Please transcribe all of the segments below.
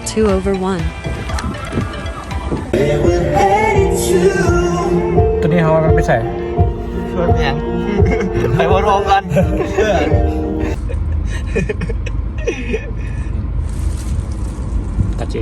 Two over one. ຕອນນີ້ເຮົາກຳລັງໄປໃສ? ສວນແພງ ໄປບໍ່ພ້ອມກັນ ຕັດເຈ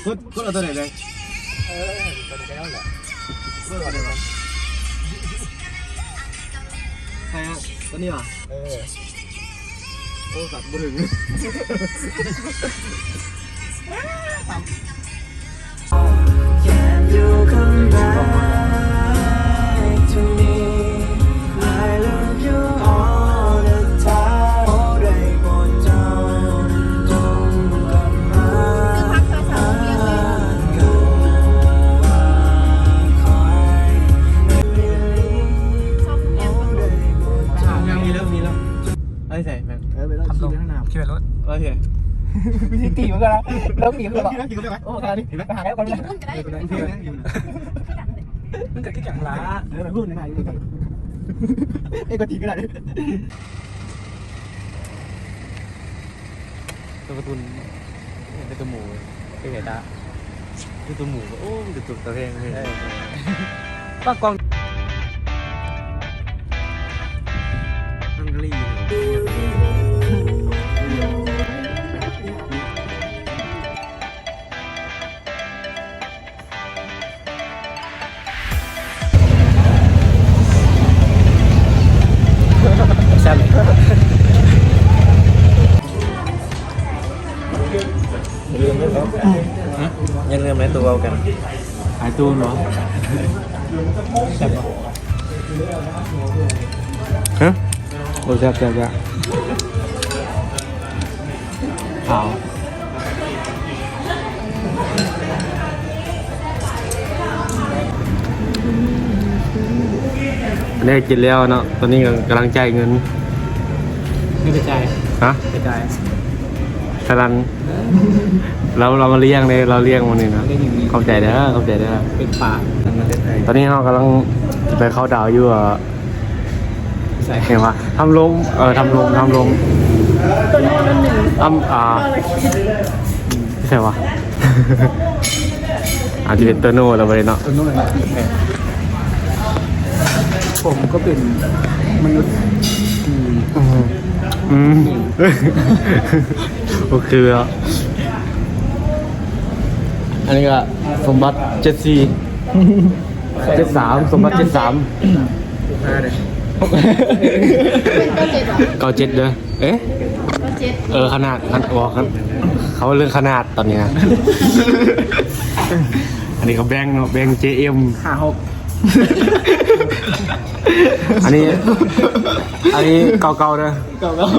ກົດ ກົດເອົາຕົວໃດເລີຍ? ເອີ ຕົວນີ້ກໍໄດ້ແຫຼະ ເບິ່ງເອົາເດີ ໃສ່ ຕົວນີ້ຫວາ? ເອີ ໂອ້ ສັດ ບໍ່ເຖິງ. Ai, sai, man. ເອີ ໄປລອງຂີ່ໄປຂ້າງໜ້າ ຂີ່ໄປລົດ ໂອເຄ ຊິຕີມັນກ່ອນນະ ລອງຕີມັນກ່ອນ ໂອ້ ຂານີ້ ໄປຫາແລ້ວກ່ອນ ມັນກໍຄືກັນລະ ເອີ ມັນກໍຕີກໍໄດ້. ຕົວກາຕູນ ເປັນຕົວໝູ ເປັນໄງຕາ ຄືຕົວໝູ ໂອ້ ມັນກະຕຸກຕາແພງເລີຍ ເອີ ປາກກອງ ຮັງກາຣີ. ແຊບ ຢ່າລືມເດີ ໂຕເວົ້າກັນ ຂາຍຕູ້ເນາະ ແຊບບໍ່? ຮະ? ໂອ້ ແຊບໆໆ ຂາວ ໄດ້ກິນແລ້ວເນາະ ຕອນນີ້ກໍກຳລັງຈ່າຍເງິນ ໄດ້ໄປຈ່າຍ ຮະ? ໄປຈ່າຍ ສະລັນ ລາວ ລາວມາລ້ຽງເດ້ ລາວລ້ຽງມື້ນີ້ນະ ຂອບໃຈເດີ ຂອບໃຈເດີ ເປັນປາກ ຕອນນີ້ເຮົາກຳລັງໄປເຂົ້າດາວຢູ່ ເອີ ໃສ ເຫັນປະ ທຳລົມ ເອີ ທຳລົມ ທຳລົມ ອຳ ອ່າ ໃສວະ ອາດຈະເປັນໂຕໂນ່ແລ້ວບໍ່ໄດ້ເນາະ ໂຕໂນ່ແລ້ວ ເອີ ຜົມກໍເປັນມະນຸດ ອືມ ອືມ. ອືມ ໂອເຄແລ້ວ ອັນນີ້ກໍສົມບັດເຈັດສີ່ ເຈັດສາມ ສົມບັດເຈັດສາມ ເກົ້າເຈັດເດີ ເອີ ເກົ້າເຈັດ ເອີ ຂະໜາດ ຄັນອອກ ຄັນ ເຂົາເລື່ອງຂະໜາດຕອນນີ້ນະ ອັນນີ້ກໍແບງເນາະ ແບງເຈເອັມ ຫ້າຫົກ ອັນນີ້ ອັນນີ້ເກົ້າເກົ້າເດີ ເກົ້າເກົ້າ.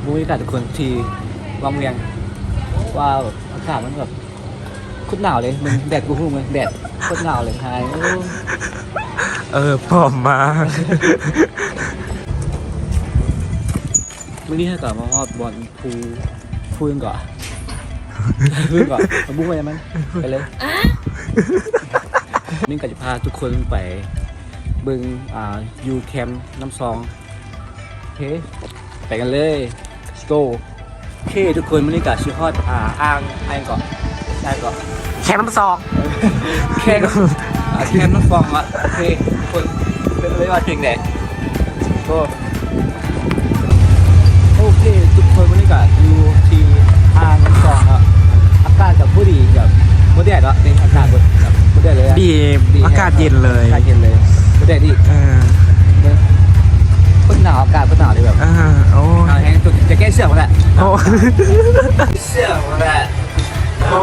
ບັນຍາກາດທຸກຄົນທີ່ວັງວຽງ ວ້າວ ອາກາດມັນແບບໂຄດໜາວເລີຍ ເບິ່ງແດດກູຮູ້ເລີຍ ແດດໂຄດໜາວເລີຍ ຫາຍ ເອີ ເອີ ພ້ອມມາກ. ມື້ນີ້ເຮົາກໍມາຮອດບ່ອນ ພູ ພູຫຍັງເກາະ ພູຫຍັງເກາະ ເອົາບຸ້ງໄວ້ໃນມັນ ໄປເລີຍ ນີ້ກໍຈະພາທຸກຄົນໄປເບິ່ງ ອ່າ ຢູ່ແຄມນ້ຳຊອງ ໂອເຄ ໄປກັນເລີຍ let's go. ໂອເຄ ທຸກຄົນ ມື້ນີ້ກໍຊິຮອດ ອ່າ ອ່າງ ອ່າງເກາະ ອ່າງເກາະ ແຄມນ້ຳຊອງ ແຄມ ອ່າ ແຄມນ້ຳຊອງລະ ໂອເຄ ທຸກຄົນ ເປັນເລີຍວ່າເປັນແດດ ໂອ້ ໂອເຄ ທຸກຄົນ ມື້ນີ້ກໍຢູ່ທີ່ອ່າງນ້ຳຊອງເນາະ ອາກາດກໍພໍດີ ແບບບໍ່ແດດເນາະ ນີ້ອາກາດບໍ່ ແບບບໍ່ແດດເລີຍ ດີ ດີ ອາກາດເຢັນເລີຍ ອາກາດເຢັນເລີຍ ບໍ່ແດດອີກ ເອີ ຄົນໜາວ ອາກາດຄົນໜາວເລີຍແບບ ເອີ ໂອ້ ໜາວແຮງ ຈະແກ້ເສື້ອພຸ້ນແຫຼະ ໂອ້ ເສື້ອພຸ້ນແຫຼະ ໂອ້.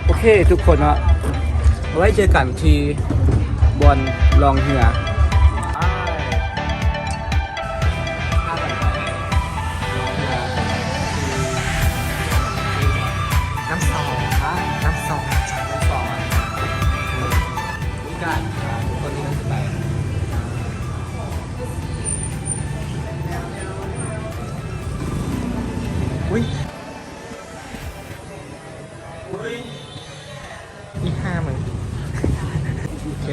ໂອເຄ ທຸກຄົນເນາະ ໄວ້ເຈີກັນທີ່ບ່ອນລ່ອງເຮືອ ນ້ຳຊອງ ນ້ຳຊອງ ນ້ຳຊອງ ມີການ ອ່າ ທຸກຄົນທີ່ເຮົາຈະໄປ ອຸ້ຍ ອີ່ຫ່າມຶງ ໂອເຄ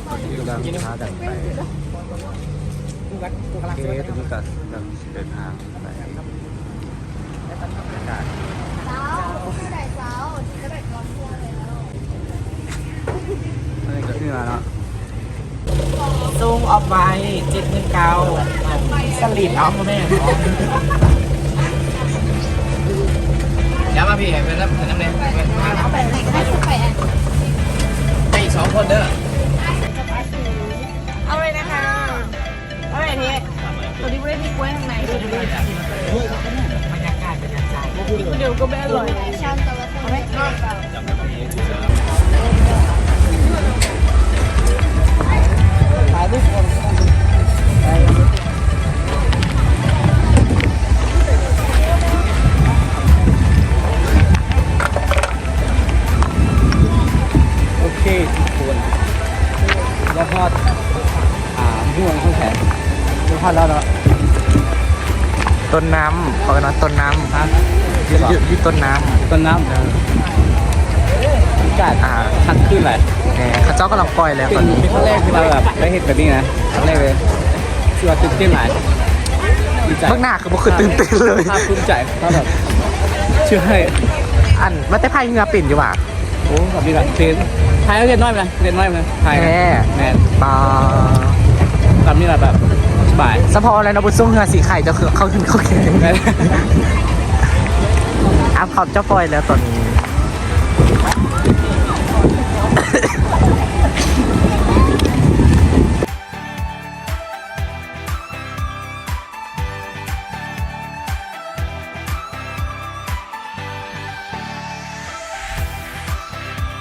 ຕອນນີ້ກຳລັງພາກັນໄປ ໂອເຄ ຕອນນີ້ກໍກຳລັງເດີນທາງໄປ ບັນຍາກາດ ອັນນີ້ກໍເຮືອເນາະ ສົ່ງອອບໄວ້ ເຈັດໝື່ນເກົ້າ ສະລິດເອົາ ພໍ່ແມ່ ຢ່າມາພີ່ ໃຫ້ເພິ່ນນຳ ເພິ່ນນຳແດ່ ເພິ່ນນຳ ໄປອີກສອງຄົນເດີ ເອົາເລີຍນະຄະ ເອົາເລີຍນີ້ ຕົວນີ້ບໍ່ໄດ້ມີກ້ວຍຂ້າງໃນ ເດີ ບັນຍາກາດ ບັນຍາກາດ ດຽວກໍແມ່ນອະລ່ອຍ ໂອເຄ ທຸກຄົນ ມາຮອດ ອ່າ ເມືອງຂອງແທ້ ມາຮອດແລ້ວເນາະ. ຕົ້ນນ້ຳ ເຂົາເອີ້ນວ່າຕົ້ນນ້ຳ ຮະ? ຢູ່ ຢູ່ ຢູ່ຕົ້ນນ້ຳ ຕົ້ນນ້ຳ ເອີ ມີກາດ ອ່າ ຄັກຂຶ້ນແຫຼະ ແມ່ນ ເຂົາເຈົ້າກຳລັງປ່ອຍແລ້ວຕອນນີ້ ເປັນຄັ້ງແລກທີ່ວ່າແບບໄດ້ເຫັນແບບນີ້ນະ ຄັ້ງແລກເລີຍ ຖືວ່າຕື່ນເຕັ້ນຫຼາຍ ດີໃຈ ເບິ່ງໜ້າຄືບໍ່ຄືຕື່ນເຕັ້ນເລີຍ ພາກພູມໃຈ ພາກແບບ ເຊື່ອໃຫ້ ອັນ ວ່າແຕ່ພາຍເຮືອເປັນຢູ່ຫວາ? ໂອ້ ແບບນີ້ແບບເປັນ ພາຍເລັກນ້ອຍນະ ເລັກນ້ອຍນະ ພາຍ ແທ້ ແມ່ນ ປາ ແບບນີ້ແຫຼະແບບສະບາຍ ສະເພາະແລ້ວເນາະ ບຸນຊຸງເຮືອສີໄຂ່ ເຈົ້າຄືເຂົາຂຶ້ນເຂົາແຂງ ແມ່ນ ອ່ະ ເຂົາເຈົ້າປ່ອຍແລ້ວຕອນນີ້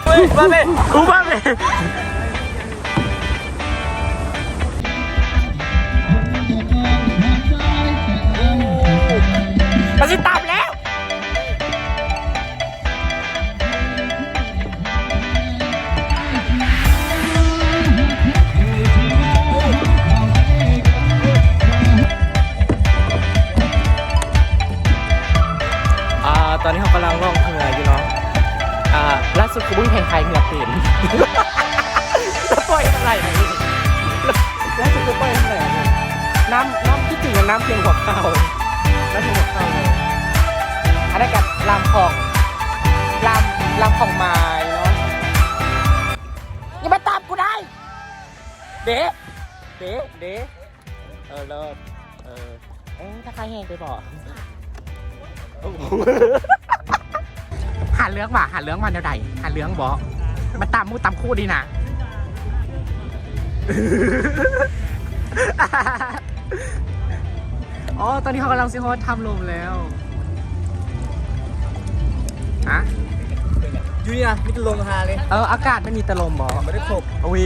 ເຮີ້ຍ ມາເວີຍ ກູມາເວີຍ ມັນຊິຕຳແລ້ວ. ນີ້ເຮົາກຳລັງລ່ອງເຮືອຢູ່ເນາະ. ອ່າ ລ່າສຸດຄືບໍ່ມີໃຜພາຍເຮືອເປັນ ແລ້ວປ່ອຍທາງໃດ? ລ່າສຸດຄືປ່ອຍທາງໃດ? ນ້ຳ ນ້ຳ ທີ່ຈິງນ້ຳພຽງຫົວເຂົ່າ ນ້ຳພຽງຫົວເຂົ່າເລີຍ. ອັນນັ້ນກໍລຳຂອງ ລຳ ລຳຂອງມາຍເນາະ. ຢ່າມາຕາມກູໄດ້ ເດ້ ເດ້ ເດ້. ເອີ ເລີດ ເອີ ເອີ ຖ້າຄາຍແຮງໄປບໍ? ຫາເລື່ອງຫວາ? ຫາເລື່ອງຫວາແນວໃດ? ຫາເລື່ອງບໍ? ມາຕາມໝູ່ຕາມຄູ່ນີ້ນະ. ອໍ ຕອນນີ້ເຮົາກຳລັງຊິຮອດຖ້ຳລົມແລ້ວ. ຮະ? ຢູ່ນີ້ນະ ມີແຕ່ລົມຫາເລີຍ. ເອີ ອາກາດມັນມີແຕ່ລົມບໍ? ຍັງບໍ່ໄດ້ຄົບ. ອຸ້ຍ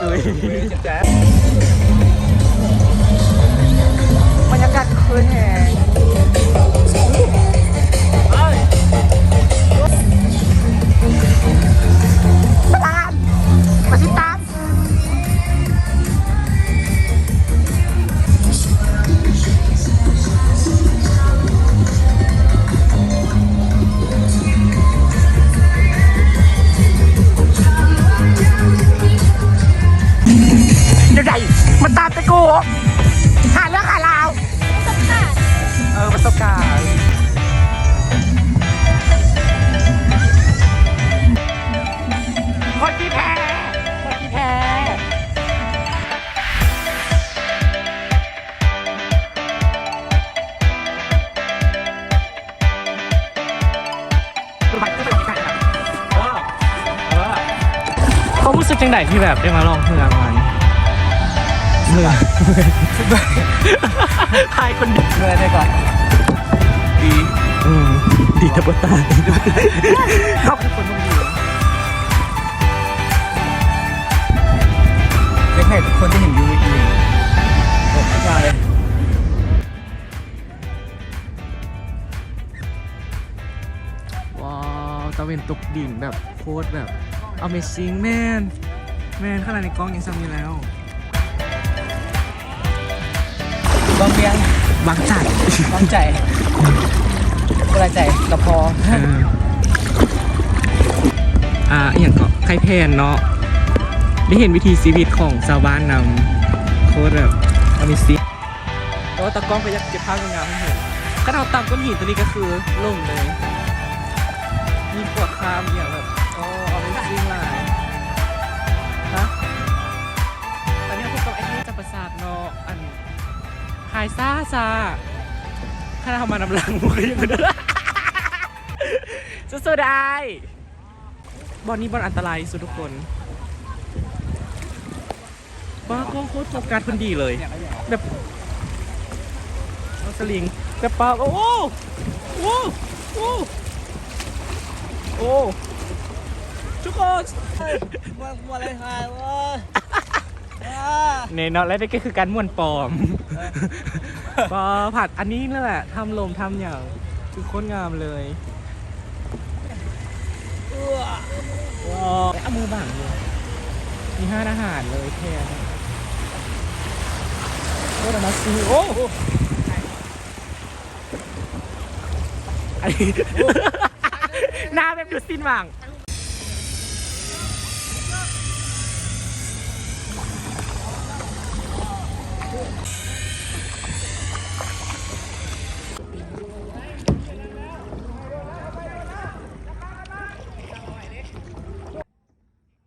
ອຸ້ຍ ອຸ້ຍ ເຈັບໃຈ. ບັນຍາກາດຄຶກຄື້ນແຮງ. ມາຕາມ ມາຕິດຕາມ. ແນວໃດ ມາຕາມແຕ່ກູ ຫາເລື່ອງຫາລາວ. ປະສົບການ ເອີ ປະສົບການ. ຄົນທີ່ແພ້ ຄົນທີ່ແພ້. ຄວາມຮູ້ສຶກຈັ່ງໃດທີ່ແບບໄດ້ມາລ່ອງເຮືອປະມານນີ້? ເມື່ອຍ ພາຍຄົນດຽວ ເມື່ອຍໄດ້ກ່ອນ ດີ ອືມ ດີແຕ່ບໍ່ຕາຍ ເຮົາຄືຄົນບໍ່ດີ. ຢາກໃຫ້ທຸກຄົນໄດ້ເຫັນວິວອີກ ໂອ້ ສຸດຍອດເລີຍ. ວ້າວ ຕາເວັນຕົກດິນແບບໂຄດແບບ Amazing ແມ່ນ ແມ່ນ ຂະໜາດໃນກ້ອງຍັງສ່ຳນີ້ແລ້ວ. ບາງວຽງ ບາງໃຈ ບາງໃຈ ຄົນລະໃຈກໍພໍ. ເອີ ອ່າ ອີ່ຫຍັງເກາະ ໄຄແພນເນາະ ໄດ້ເຫັນວິຖີຊີວິດຂອງຊາວບ້ານນຳ ໂຄດແບບ Amazing. ແຕ່ວ່າຕາກ້ອງກໍຢາກເກັບພາບງາມໆໃຫ້ເຫັນ. ຄັນເຮົາຕາມກ້ອນຫີນຕົວນີ້ກໍຄືລົ້ມເລີຍ ມີຂວດນ້ຳອີ່ຫຍັງແບບ ອໍ Amazing ຫຼາຍ. ຮະ ຕອນນີ້ເຮົາພົບກັບອ້າຍເທບຈຳປາສັກເນາະ ອັນ ຫາຍຊ້າໆ ຂະໜາດເຮົາມານຳຫຼັງ ສູ້ໆ ອ້າຍ. ບ່ອນນີ້ບ່ອນອັນຕະລາຍທີ່ສຸດທຸກຄົນ. ປ້າ ກ້ອງໂຄດໂຟກັສເພິ່ນດີເລີຍ ແບບ ເອົາສະລິງ ແບບປ້າ ໂອ້ ໂອ້ ໂອ້ ໂອ້ ທຸກຄົນ ເອີ ມ່ວນ ມ່ວນເລີຍ ຫາຍເວີຍ ອ່າ ແນ່ນອນ ແລະ ນີ້ກໍຄືການມ່ວນປອມ. ເອີ ປ້າ ພັດ ອັນນີ້ແຫຼະ ຖ້ຳລົມ ຖ້ຳຫຍັງ ຄືໂຄດງາມເລີຍ. ວ້າວ ເອົາມືບັງຢູ່ ມີຮ້ານອາຫານເລີຍແທ້. ໂອ້ ນາຊີ ໂອ້ ອັນນີ້ ໜ້າແບບດູດສິ້ນຫວັງ.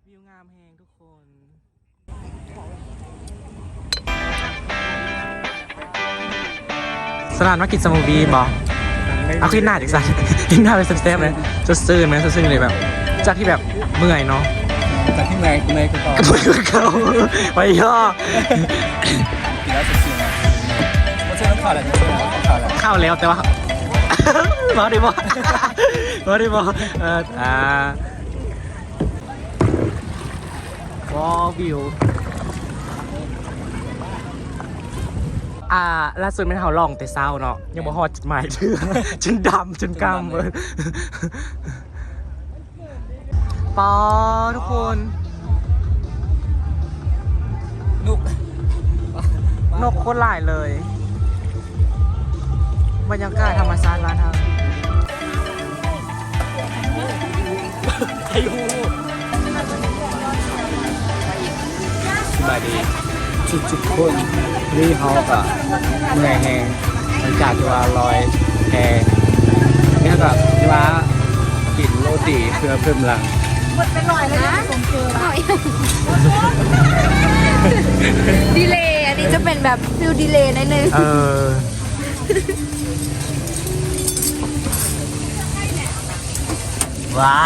ວິວງາມແຮງທຸກຄົນ. ສະຫຼານມາກິນສະມູດຕີ້ບໍ່? ເອົາ ກິນໜ້າຈັກຊັ້ນ ກິນໜ້າໄປແຊບໆເລີຍ. ສົດຊື່ນແມ່ນ ສົດຊື່ນເລີຍ ແບບ ຈາກທີ່ແບບເມື່ອຍເນາະ ຈາກທີ່ເມື່ອຍ ເມື່ອຍຄືເກົ່າ ເມື່ອຍຄືເກົ່າ ໄປເຖາະ. ກິນແລ້ວສົດຊື່ນນະ ບໍ່ເຊີນເຂົ້າແລ້ວ ເຊີນເຂົ້າແລ້ວ ເຂົ້າແລ້ວ ແຕ່ວ່າ ເວົ້າໄດ້ບໍ່? ເວົ້າໄດ້ບໍ່? ເອີ ອ່າ ວ້າວ ວິວ ອ່າ ລ່າສຸດແມ່ນເຮົາລ່ອງແຕ່ເຊົ້າເນາະ ຍັງບໍ່ຮອດຈຸດໝາຍເທື່ອ ຈົນດຳ ຈົນກຳເບີດ. ປ້າ ທຸກຄົນ ນົກ ນົກໂຄດຫຼາຍເລີຍ. ບັນຍາກາດທຳມະຊາດບ້ານເຮົາ ສະບາຍດີທຸກໆຄົນ, ນີ້ເຮົາກໍເມື່ອຍແຮງ ຫຼັງຈາກທີ່ວ່າລອຍແພ, ນີ້ເຮົາກໍທີ່ວ່າກິນໂຣຕີເພື່ອເພີ່ມພລັງ. ດີເລ ອັນນີ້ຈະເປັນແບບຟີລດີເລໜ້ອຍໜຶ່ງ. ເອີ ວ້າ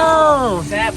ວ ແຊບ.